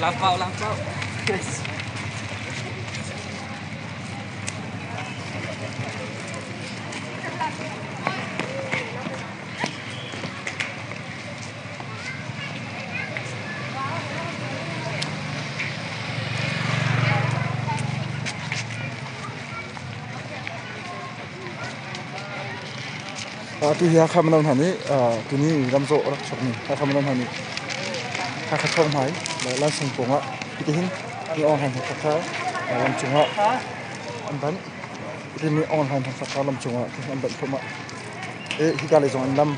Lampau, lampau. Atu hi Hakha mino hna nih tuni ramzawh a rak chuakmi Hakha mino hna nih Hakha Thawng-hmai le Lansung pawng ah hitihin mi online hna kha lam cungah an banh. Hiti mi online hna kha lam cungah an banh thluahmah. Hika lei zong an lam.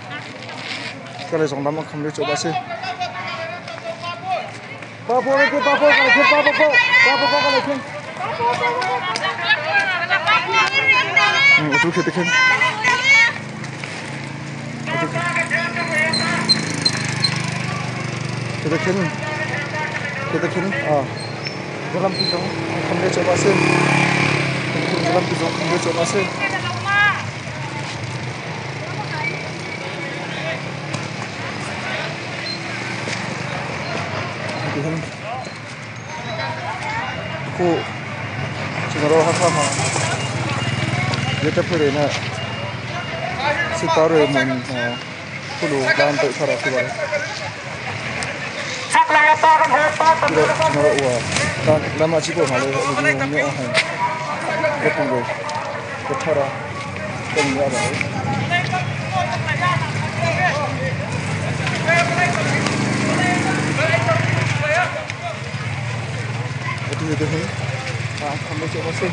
Hika lei zong lam an kham lio cu a si. Pa po le pa po ka le pa po pa po ka le khin. Tu khi te khin. Khi te khin. Khi te khin. Ah. Zalam pi zong an kham lio cu a si. Zalam pi zong kham lio cu a si. Hitihin khu Chinro Hakha ma Yetapure na Sitare mun khulu dan tai thara khu bare Chinro uwa lama chi ko ma le ni ni o hai Yetapure thara kan ya ba. Atu hi hin kham le ceu si.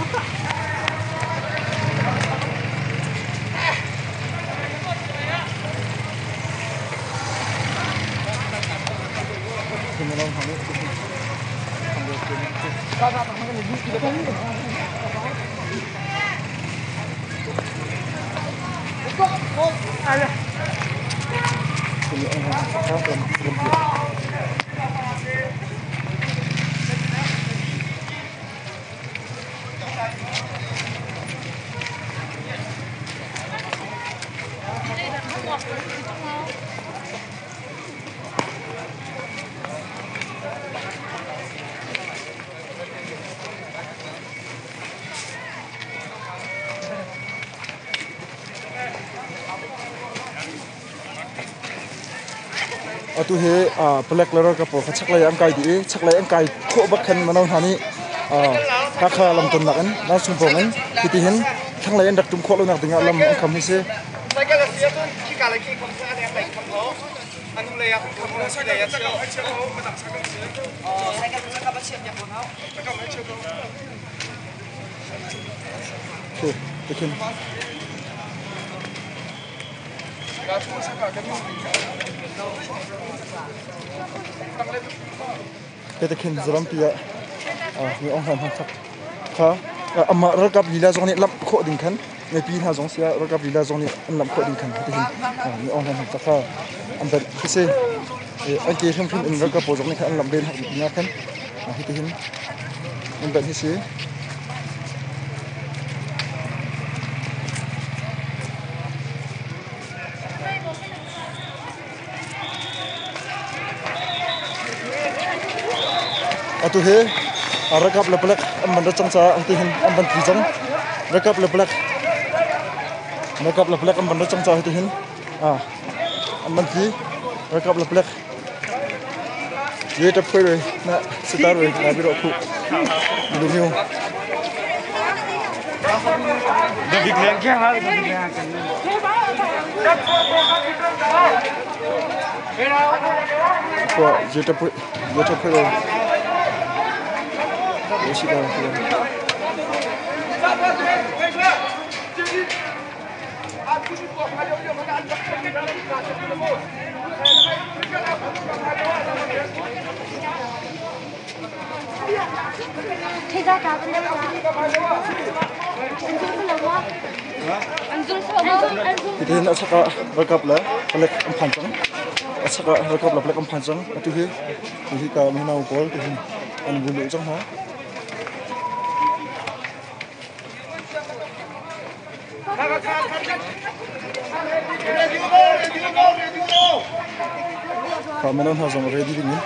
Atu hi palek le ralkap pawl kha chaklei an kai dih i chaklei an kai khawh bak khan mino hna nih Hakha lamtonnak in Lansung pawng in hitihin thlanglei an rak ṭum khawh lonak dingah lam an kham hi si. Hiti khin zarampi ah mi ong hlan hna kha amah ralkap lila zong nih lamh khawh ding khan mipi hna zong sia ralkap lila zong nih an lamh khawh ding khan hiti hin mi ong hlan hna kha an banh khi si an ke hrimhrim in ralkap pawl zong nih khan an lamh len hna khan hiti hin an banh hi si. Atu hi ralkap le palek an van ra cang caah hitihin an van tli cang. Ralkap le palek ralkap le palek an van ra cang caah hitihin an van tli. Ralkap le palek ye tap phoi roi na sitar roi na biro khu lu miu. Kwa ye tap phoi ye tap phoi roi ye sitar roi. Hitihin a chak ah ralkap le palek an phan cang. A chak ah ralkap le palek an phan cang. Atu hi hi ka mino pawl tihin an vun luh cang hna. Kha mino hna zong ready ding in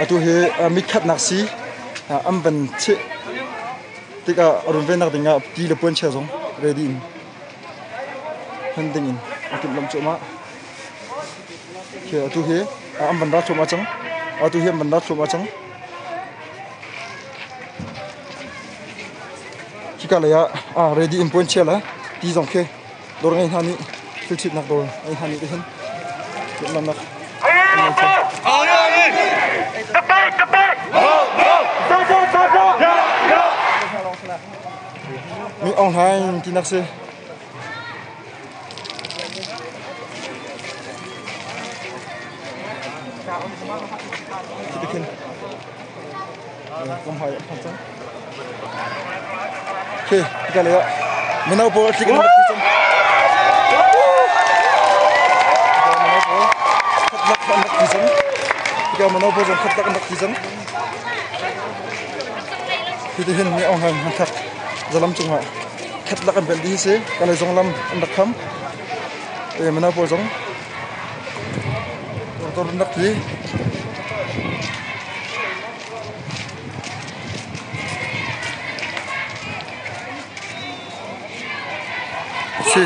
Atu hi mitkhatnak si an van cheh tikah a runvennak dingah ti le puanchia zong ready in hman dingin a timhlamh cuahmah. Khi atu hi an van ra thluahmah cang. Atu hi an van ra thluahmah cang. Khika lei ah ready in puanchia le ti zong khi dawr ngei hna nih thil ṭhitnak dawr ngei hna nih hin timhlamhnak an ngei cang. Mi Aung Hlaing tinak si. Khi khin kum hai phan cang. Khi ka le mino pawl tlik in rak cang. Mino pawl khat lak an rak ti cang. Ka mino pawl zong khat lak an rak ti cang. Hi ti hin mi Aung Hlaing hmanthak zalam cungah khat lak an velh dih hi si. Kalay zong lam an rak kham. E mino pawl zong dawr an rak tli. Si.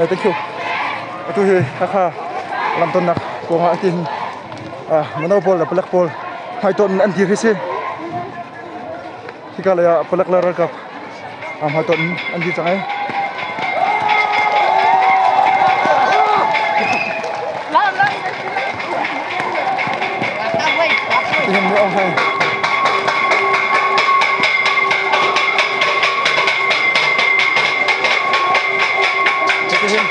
Thank you. Atu hi Hakha lamtonnak kongah tin mino pawl le palek pawl hmaitonh an dir hi si. Hika lei ah palek le ralkap hmaitonh an dir cang ai. Tihin mi ong hai. Tihin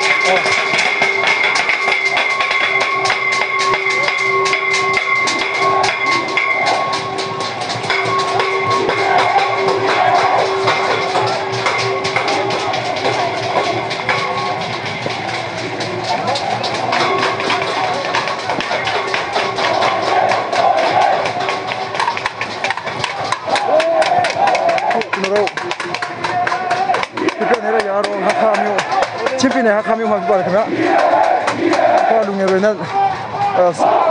Chinpi ne Hakha mi ma ba khna ka lu nge roi na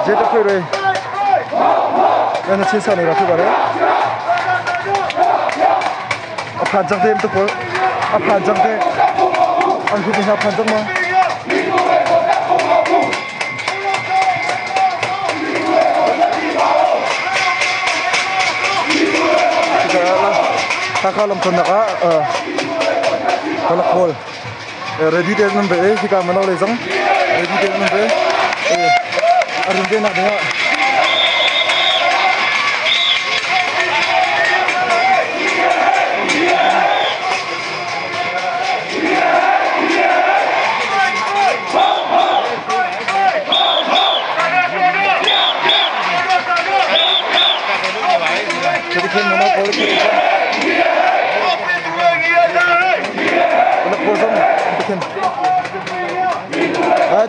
je ta phoi roi na chin sa ne ra phi ba re a phan chang te to pol a phan chang te an khu pin a phan chang ma Hakha lamthonnak ah palak pawl ready te nan ve hika mano lei zong ready te nan ve a rin te nak ding ah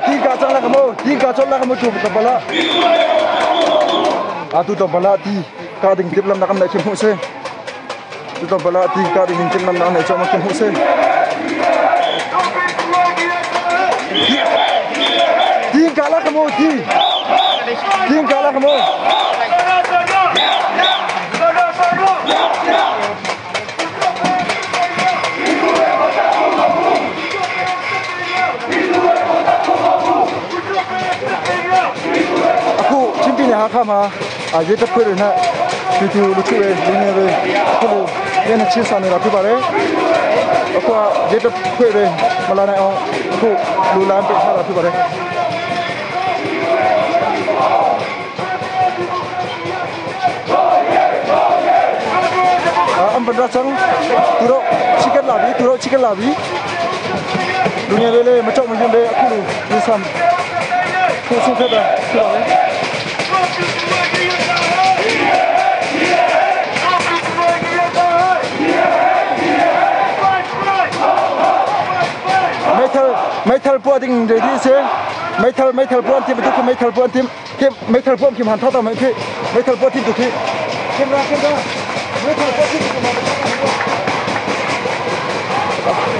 Ti ka chang la ka mo ti ka chon la ka mo chu ka bala atu to bala ti ka ding tip lam na kam nai khim hu se tu to bala ti ka ding tip lam na nai chom khim hu se ti ka la ka mo ti ti ka la ka mo Aku Chinpi ne Hakha ma ye ta phur na ပြည်သူလူထုတွေလူငယ်တွေအခုလိုလက်နက်ချင်းစာနေတာဖြစ်ပါတယ်။အခုကရဲတပ်ဖွဲ့တွေမလာနိုင်အောင်အခုလူလမ်းပိတ်ထားတာဖြစ်ပါတယ်။အမ်ဘဒချန်သူတို့ချစ်ကလာပြီသူတို့ချစ်ကလာပြီလူငယ်တွေလည်းမကြောက်မရွံ့ပဲအခုလိုဒီဆမ်ထိုးဆင်းခဲ့တာဖြစ်ပါတယ် meithal meithal puah ding ready se meithal meithal puah tim tu meithal puah tim kim meithal puah kim han tha ta mai khi meithal puah tim tu khi kim ra kim ra meithal puah tim tu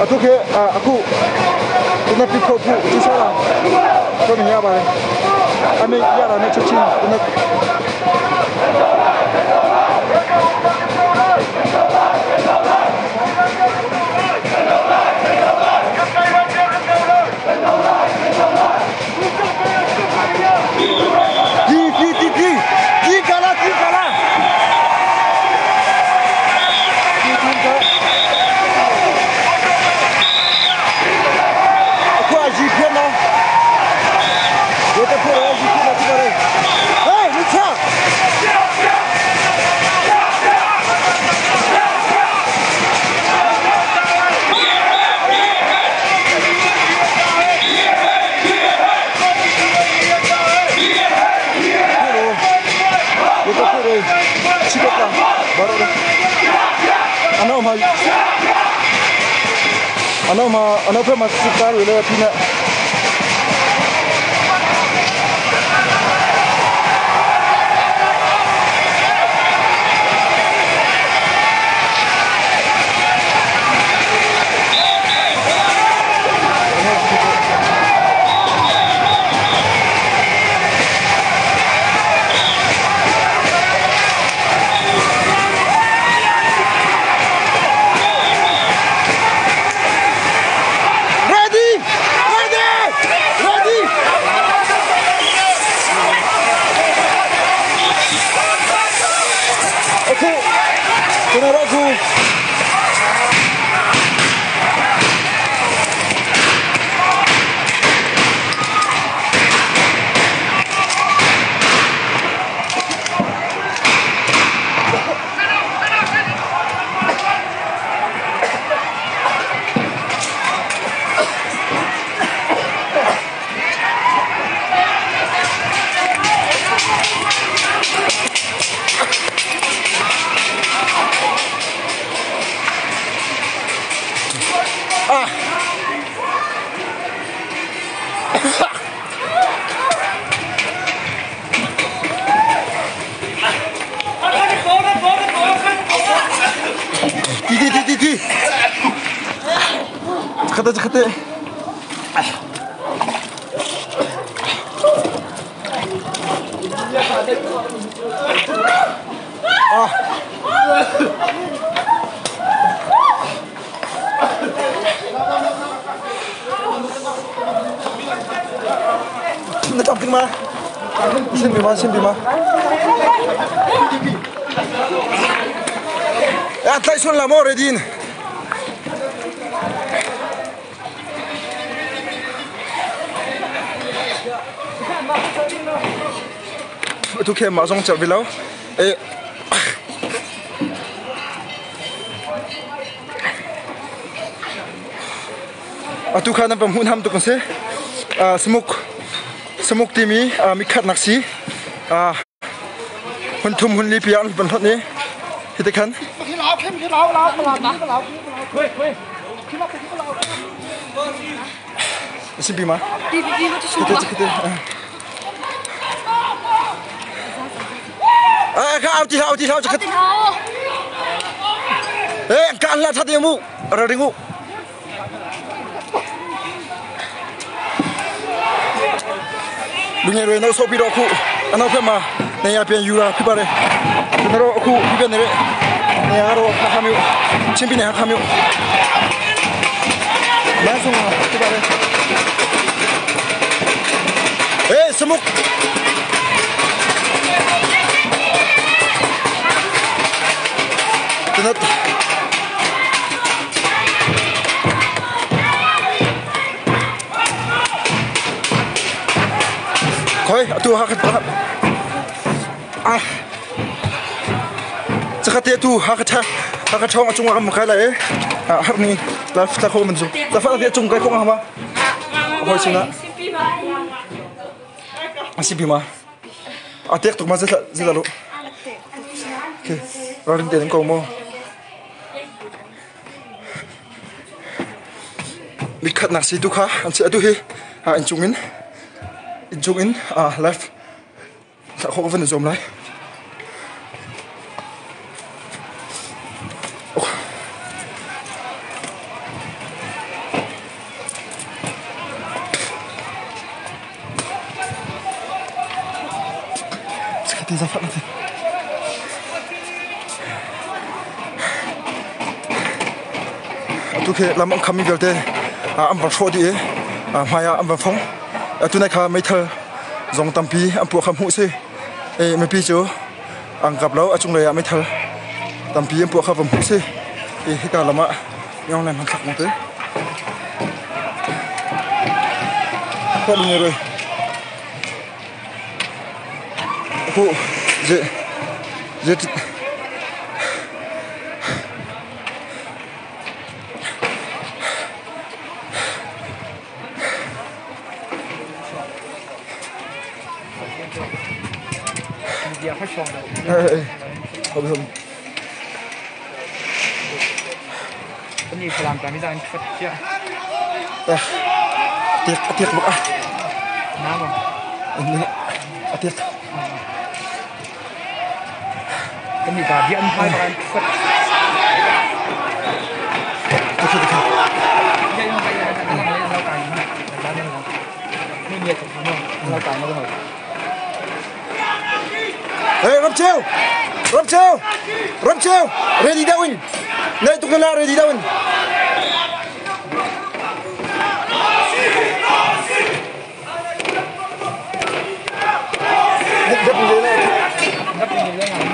အခုခေအခုဒီနေ့ပြဖို့ဖို့ဒီဆောလာတော့မြင်ရပါတယ်အမေရတာနဲ့ချက်ချင်းဒီနေ့ဒီဒီဒီဒီဒီကလာဒီကလာဒီဒီကအခုအကြီးပြနော်ဒီတဖို့အကြီးပြနော်ဒီပါလေဟေးလူချဒီတဖို့ချိကတာဘာလို့အနောက်မှာအနောက်မှာအနောက်ဘက်မှာစစ်သားတွေလည်းဖိနေ Ready! Ready! Ready! အခုကျွန်တော်တို့အခုအာ တီတီတီတီတီခတဲ့ခတဲ့အာ那张兵吗？先别吗？先别吗？啊，再说了么？ready？ tu khe ma zong char bilo e atu kha nan pam hun ham tu kon se smuk smuk timi mi khat nak si hun thum hun li pian ban thot ni hi te khan 是比吗？比比比，我就是 对对。哎，看奥迪奥迪奥，这个。哎，干了他的木，二零五。လူငယ်တွေနောက်ဆုတ်ပြီးတော့အခုအနောက်ဘက်မှာနေရာပြန်ယူတာဖြစ်ပါတယ်ကျွန်တော်တို့အခုပြပြနေတဲ့နေရာတော့ခါခါမျိုးချင်းပြည်နယ်ခါခါမျိုးလမ်းဆောင်ဖြစ်ပါတယ်ဟေးစမုတ် Tunat Khoi atu Hakha ah Cakhat te atu Hakha Hakha ṭhawng a cungah kan kai lai i har ni la ta kho man zu la fa te cung kai ko ma hoi sinah a si pi ma a tek tuk ma zela zela lu okay ralring te ko mo mikhat nak si tu kha an si atu hi in chung in in chung in live Thlah van i zuam lai. Sakit zafat nanti. Atu khi lam an kham mi vialte an van hrawh dih i hmai ah an van fong. Atu nai kha meithal zong tampi an puah kha hmuh si i mipi cu an kap lo a cunglei ah meithal tampi an puah kha va hmuh si i hika lam ah yong le hmanthlak mong te Ku je je Atiak bak ah. Atiak. Hey, Ramcheu! Ramcheu! Ramcheu! Ready down! Naik tuk na ready down!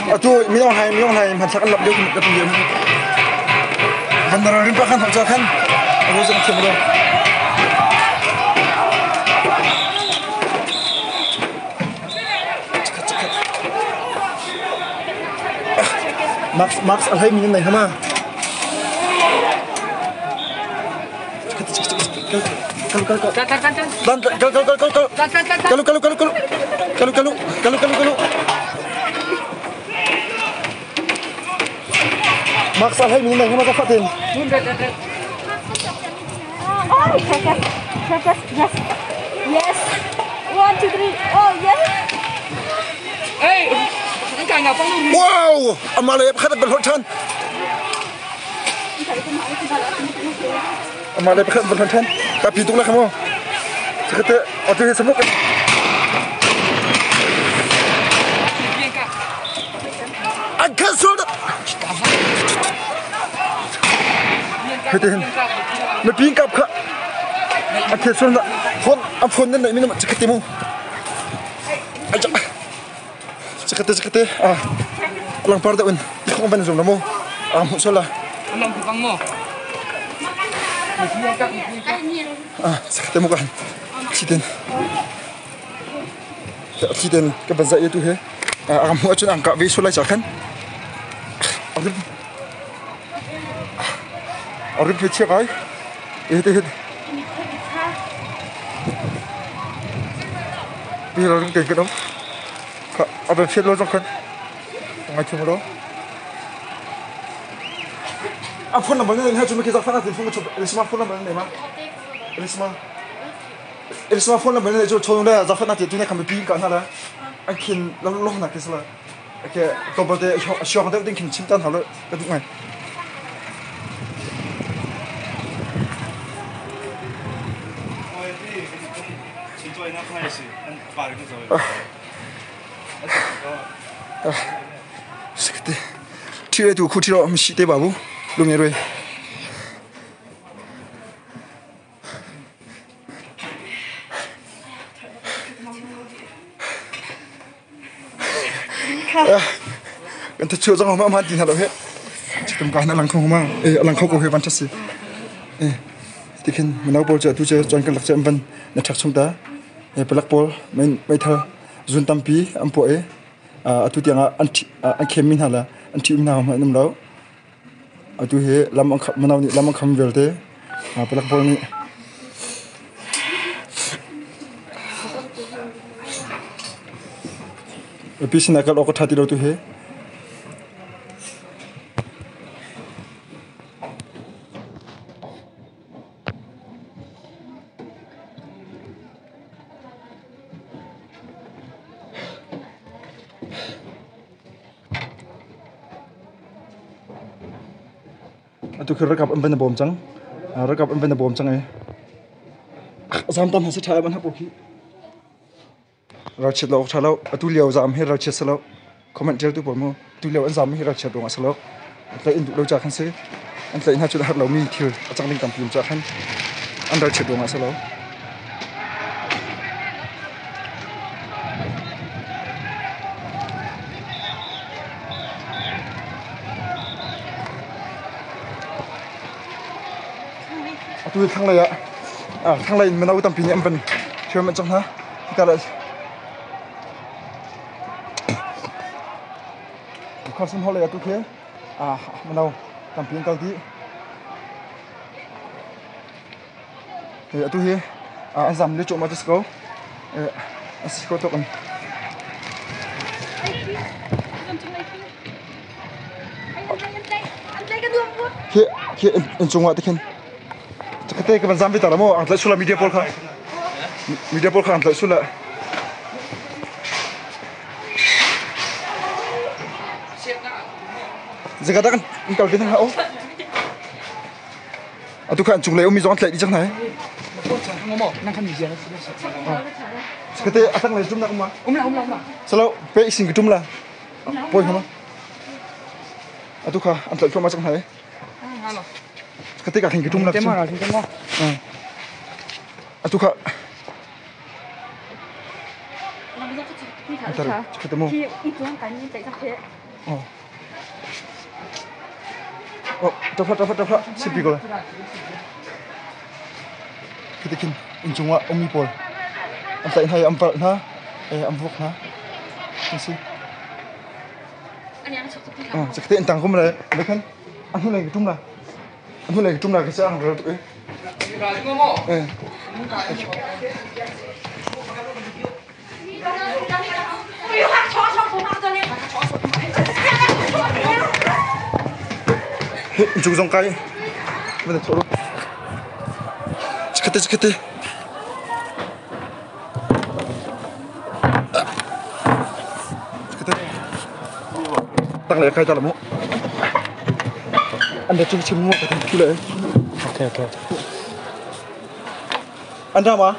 Atu minung hai minung hai hmanthlak an lap deuh ka tu Van rin pa khan hau cha khan ro zong thiam lo. Max Max alhai min nei hama. Kalu kalu kalu kalu kalu kalu kalu kalu kalu Mak sal hai min nang ma ka fatin. Oh, yes, yes, yes. Yes. 1 2 3. Oh, yes. Hey, Wow, amale khat bal hot than. Amale pakhat bal hot than. Ka pi tuk la khamo. Sakate ate samuk. An kan sul Hete hin. Na pin kap kha. A the sul na phone a phone nan nei mi na chakate mu. Aja. Chakate chakate ah langpar da un khong ban zum la mu. A mu sola. Ah chakate mu kan. Chiten. Chiten ka ban za tu he. A mu achun ang ka ve sulai cha khan. A rim phe chiak ai. E te het. Pi lo ring te kan om. Kha a ban fiat lo jong khan. Ngai thum lo. A phone number ne ha chu me ki za phone atin phone chu Elisma phone number ne ma. Elisma. Elisma phone number ne chu chon le za phone atin tu ne kham pi ka na la. An khin lo lo na ke sala. Okay, to ba te shong deuh ding khin chim tan halo ka du ngai. Sakte. Thi tu khu thi ro mi si te babu. Lu nge roi. Kan ta chu zong ma ma tin halo he. Tum ka na lang kho ma e lang kho ko he van thasi e tikhin mino pawl cu atu cu cun kan lak cu an van na ṭhek chung ta e palak pawl meithal zun tampi an puah i atu tiangah an an khem mi hna le an ṭhi hna hmanh an um lo atu hi lam an mino nih lam an kham vialte palak pawl nih Mipi sinah kal awk a ṭha ti lo tu hi. Atu khi ralkap an van i bawm cang. Ralkap an van i bawm cang i zam tam hna si ṭha ban hak khi. Ralchiat lo awk ṭha lo. Atu lio zaam hi ralchiat si lo. Comment ṭialtu pawl mu tu lio an zaam hi ralchiat ruangah si lo. An tlaih an duh lo ca khan si. An tlaih hna cu har lomi thil a cang ding tampi um ca khan an ralchiat ruangah si lo. Atu thlanglei ah thlanglei in mino tampi nih an van ṭhiam an cang hna. Hika le Carson Hall lei atu khi mino tampi an kal dih. Atu hi an zam lio cuahmah cu si ko. A si ko tuk in. Khi khi inn cungah te khin Cakate ka van zam ve ta la mu ang tlaih sula media pawl kha media pawl kha ang tlaih sula Zika dah kan kal ve hna o Atu kha an cung lei ummi zong an tlaih dih cang hna hi. Cakate a tang lei tum nak um ma? Salo pe isin ka tum la. Poi hama. Atu kha an tlaih thluahmah cang hna hi. Cakate ka khin ka tum la. Atu kha Cakate mu. Oh. Oh, tafla tafla tafla sipi ko lai. Khi khin inn cungah ummi pawl an tlaih hna i an palh hna, an vuak hna. An si. Ah, cakte in tang kum le le khan an hnulei ka tum la. An hnulei ka tum la ka si ang ral tuk i. Eh. Cung zong kai. Mana thoro. Cakate cakate. Cakate. Tang le kai ta la mu. An da chung chim mu ka thu le. Okay okay. An ra ma?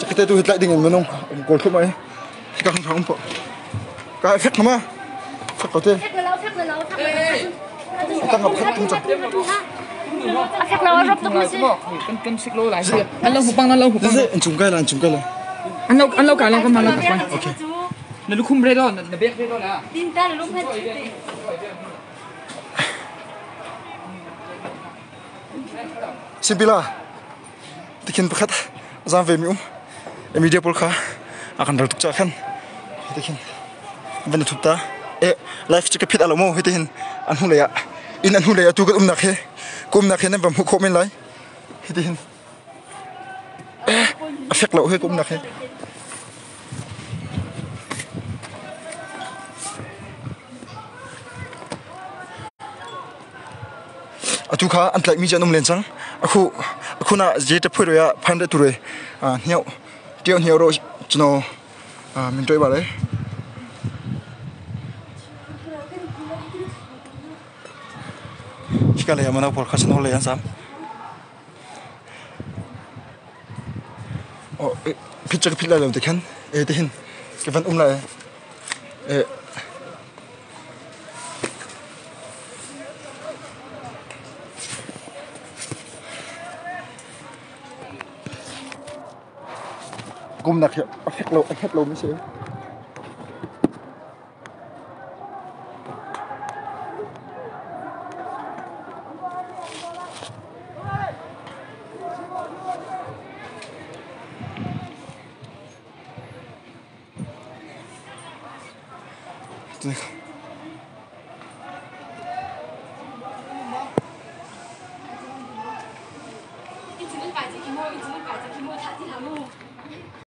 Cakate tu hi tlaih ding in minung kawl thum ai. Ka hang hang po. Ka fek ma? Fek ko te. Tang ngap khat tung chak. Fek lo rop tuk si. Kan kan sik lo lai si. An lo hupang an lo hupang. An chung kai la an chung kai la. An lo an lo kai la kan ma lo kai. Okay. Na lukhum re do na bek re do la. Tin ta lum hat. Sibila tikhin pakhat zam ve mi um media pawl kha a kan ral tuk ca khan tikhin van thup ta e life chu ka phit alo mo hiti hin an hnu lei ah in an hnu lei atu kan umnak he ka umnak he nan va hmuh khawh men lai hiti hin a fek lo he ka umnak he Atu kha an tlaihmi cu an um len cang. Akhu akhun ah je te phui roi ah phan tu roi hniau tio hniau ro chno min toi ba le. Hika lei ah mano pawl kha chno lei an sam. Oh, phit ka phit lai lo te khan e te hin ka van um lai e Kumnak hi a fek lo a hnget lo mi si. Tuni.